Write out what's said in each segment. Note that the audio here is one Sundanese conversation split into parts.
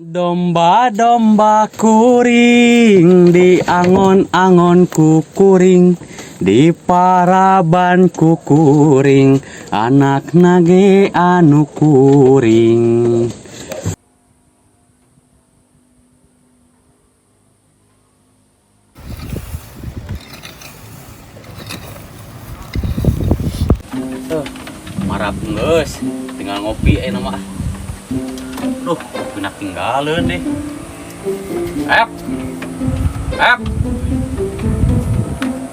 Domba-domba kuring di angon-angon kukuring di paraban kukuring anak nage anu kuring. Tuh, marap geus, tinggal ngopi ayeuna mah. Duh, kopina tinggalin deh. Ep. Ep.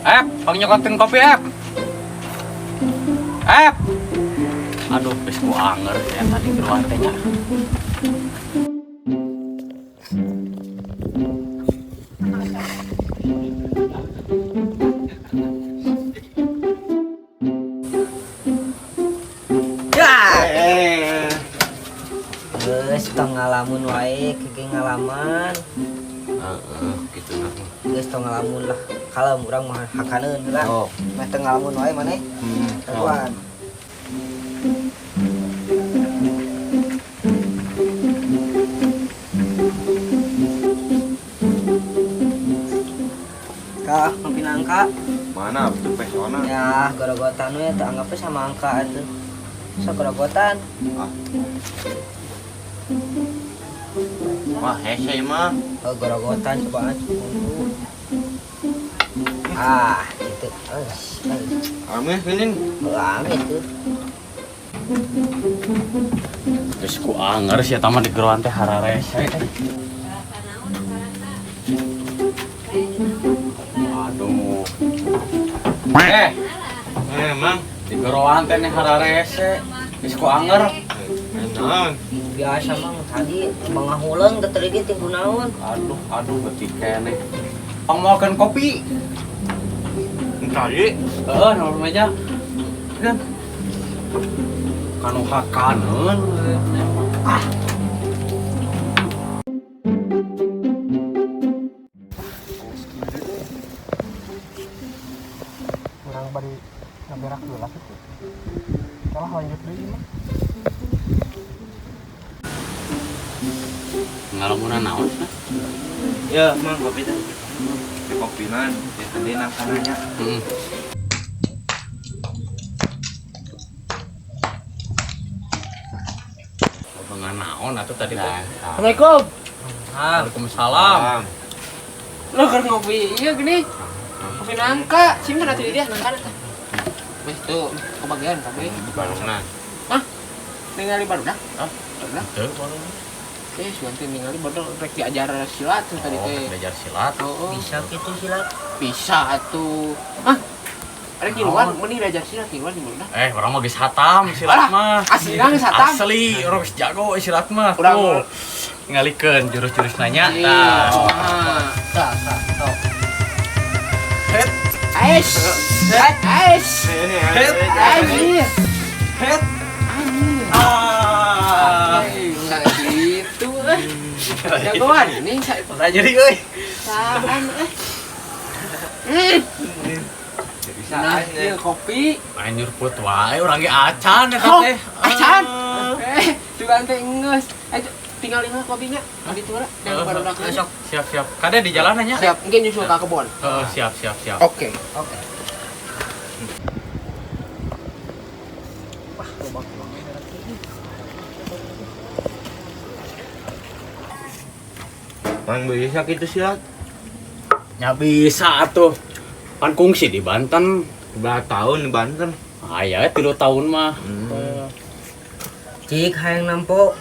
Ep, pang nyokotin kopi, Ep. Ep. Aduh, geus ku anger ya tadi keluar teh nya. Ya. Geus tong ngalamun wae, keke ngalaman. Heeh, kitu nah. Geus tong ngalamun lah. Kalem urang mah hakaneun heula. Oh. Meh teu ngalamun wae maneh. Karuan. Kak, ngopi nangka. Mana tuh pesona? Ya, gorogotan we teu anggapnya sama angka atuh. Sok gorogotan. Ah. Wah, hese mah. Oh, gorogotan coba ah, gitu. Eus, eus. Amis gini. Oh, amis tuh. Geus ku anger sia tah mah di geroan teh hararese. Aduh. Eh, Emang di geroan teh nih hararese. Geus ku anger. naon? Biasa mang tadi mangahuleung teh tadi ge teu kunaon. Aduh, aduh beutik keneh. Pang moalkeun kopi. Tadi Heeh, nomor meja. Kan. Kanu hakaneun. Ah. Urang bari ngaberak heula kitu. Kalah lanjut deui mah. Ngalamunan naon cenah? Ya, mang kopi teh. Kopinan, ya tadi nangkananya. Heeh. Ngomongan naon atuh tadi teh? Assalamualaikum. Ah, Waalaikumsalam. Lo keur ngopi ieu gini. Kopi nangka, simpen atuh di dia nangka teh. Wes tuh kebagian kabeh. Barunan. Hah? Ningali barudak? Hah? Barudak. Teu baru. Eh, sugan teh ningali barudak rek diajar silat tuh tadi Oh, teh. belajar silat. Oh, bisa kitu silat. bisa atuh. Hah? Rek ngiluan, mending diajar silat ngiluan di barudak. Eh, urang mah geus hatam silat Alah, mah. aslina geus hatam. Asli, urang geus jago silat mah. Urang- Tuh. Ngalikeun jurus-jurus nanya. Iya. Tah. Kumaha? Tah, tah, tah. Het, Ais. Ais. het, Anjir. het. Anjir. Ah. Bisa gitu eh. Jagoan ini Udah jadi euy. saan eh. Nah, ieu kopi. Main nyurput wae urang ge acan eta Oh, teh. acan. Ah. Eh, juga teh geus. Eh, tinggal lima kopinya. Di itu lah, yang baru dak. Siap, siap, siap. Kade di jalan nya. Siap, mungkin nyusul ke kebon. Heeh, siap, siap, siap. Oke. Oke. Mang bisa kitu silat. Ya bisa atuh. Pan kungsi di Banten. Berapa tahun di Banten? Aya 3 tahun mah. Cik hayang nampo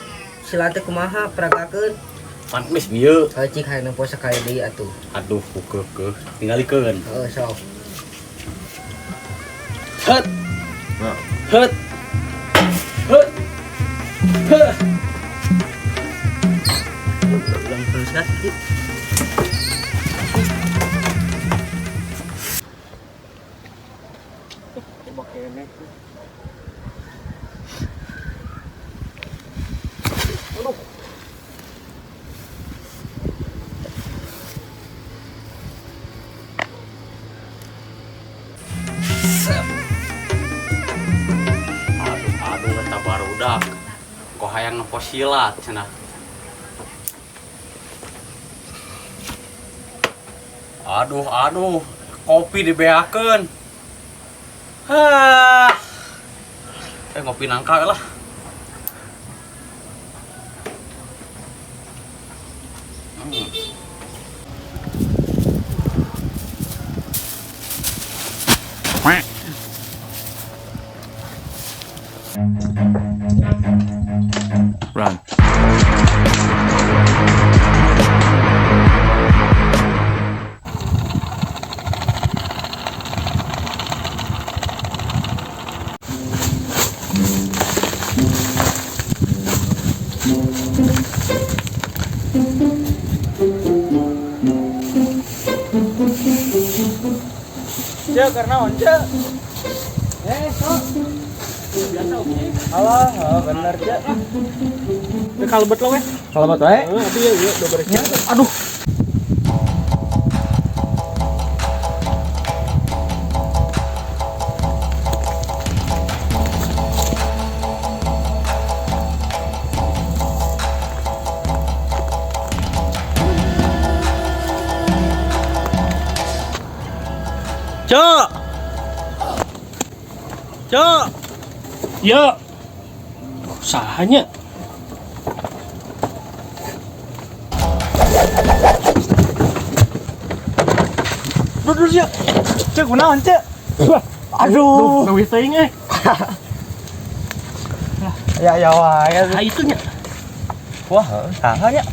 silat teh kumaha peragakeun. Pan geus bieu. Heuh cik hayang nempo sakali deui atuh. Aduh, keukeuh. Tingalikeun. Heuh sok. Het. Nah. Het. Het. Het. Ulang terus lah cik. Aduh, aduh, eta barudak. Kok hayang nempo silat cenah. Aduh, aduh, kopi dibeakeun. Hah. Ngopi nangka lah. Run. Cek karena once. Sok. Biasa oke. Alah, oh, bener cek. Kalebet lo weh. Kalebet wae. Heeh, atuh ya ieu doberesnya. Aduh. Cek. Cek. Ya. Usahanya. Duh, cek. Cek kunaon, cek? Aduh. Duh, teuing euy. Ya ya wae. Ah, itu nya. Wah, saha nya?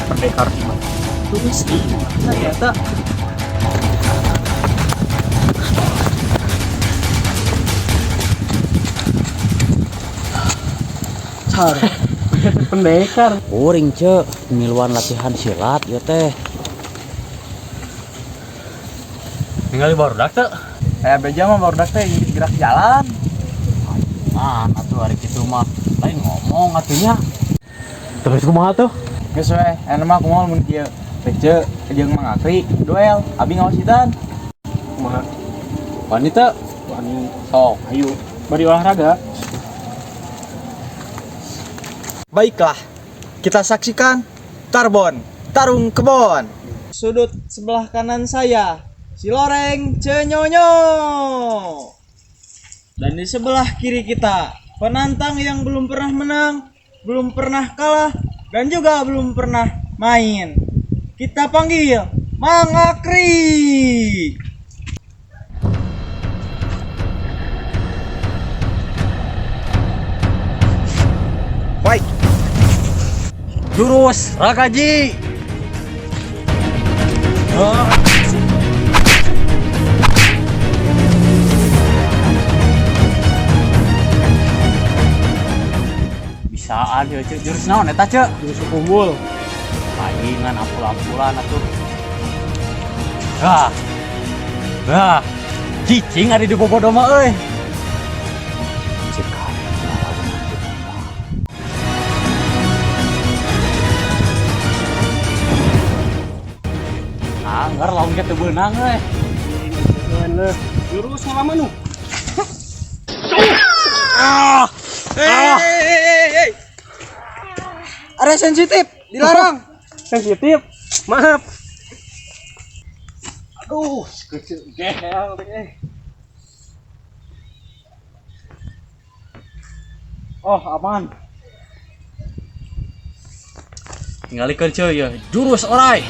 Pendekar mah. Terus ternyata Car. Pendekar. Kuring cek ngiluan latihan silat ya teh. Ningali barudak teh. Kayak beja mah barudak teh gerak jalan. Ah, atuh hari kitu mah lain ngomong atunya. Terus kumaha tuh? Geus we, enak mah kumaha mun kieu. Rece jeung Mang Akri duel, abi ngawasitan. Kumaha? Wani teu? Wani. Sok, Ayo, bari olahraga. Baiklah, kita saksikan Tarbon, Tarung Kebon. Sudut sebelah kanan saya, si Loreng Cenyonyo. Dan di sebelah kiri kita, penantang yang belum pernah menang, belum pernah kalah, dan juga belum pernah main. Kita panggil Mang Akri. Baik. Jurus Rakaji. Bisaan ya cek jurus naon eta cek? Jurus unggul. Palingan ampul-ampulan atuh. Dah. Dah. Cicing ada di bobodo mah euy. Cek anggar lawan teu beunang euy. Jurus ngalaman nu. Ah. Hei. Area sensitif, dilarang. Sensitif. Maaf. Aduh, kecil gehel teh. Oh, aman. Tinggalikeun ceuy ya, jurus orai.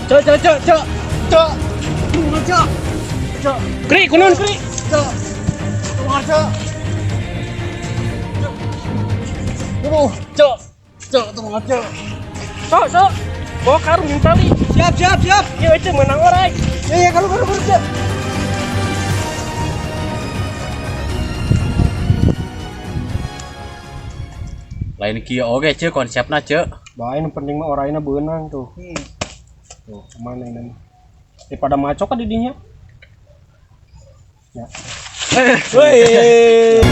Cek cek cek cek. Cek. Cek. Cek. Kri, kunaon kri? Cek. Keluar cek. Aduh, cek. Cek, tolong cek. Sok, sok. Bawa karung jeung tali. Siap, siap, siap. Ieu itu menang orai. Ya, ya, kalau, kalau, cek. Lain kieu oge ceu konsepna ceu. Bae nu penting mah orayna beunang tuh. Tuh, kemana ini? Daripada maco kan didinya. Ya. Woi.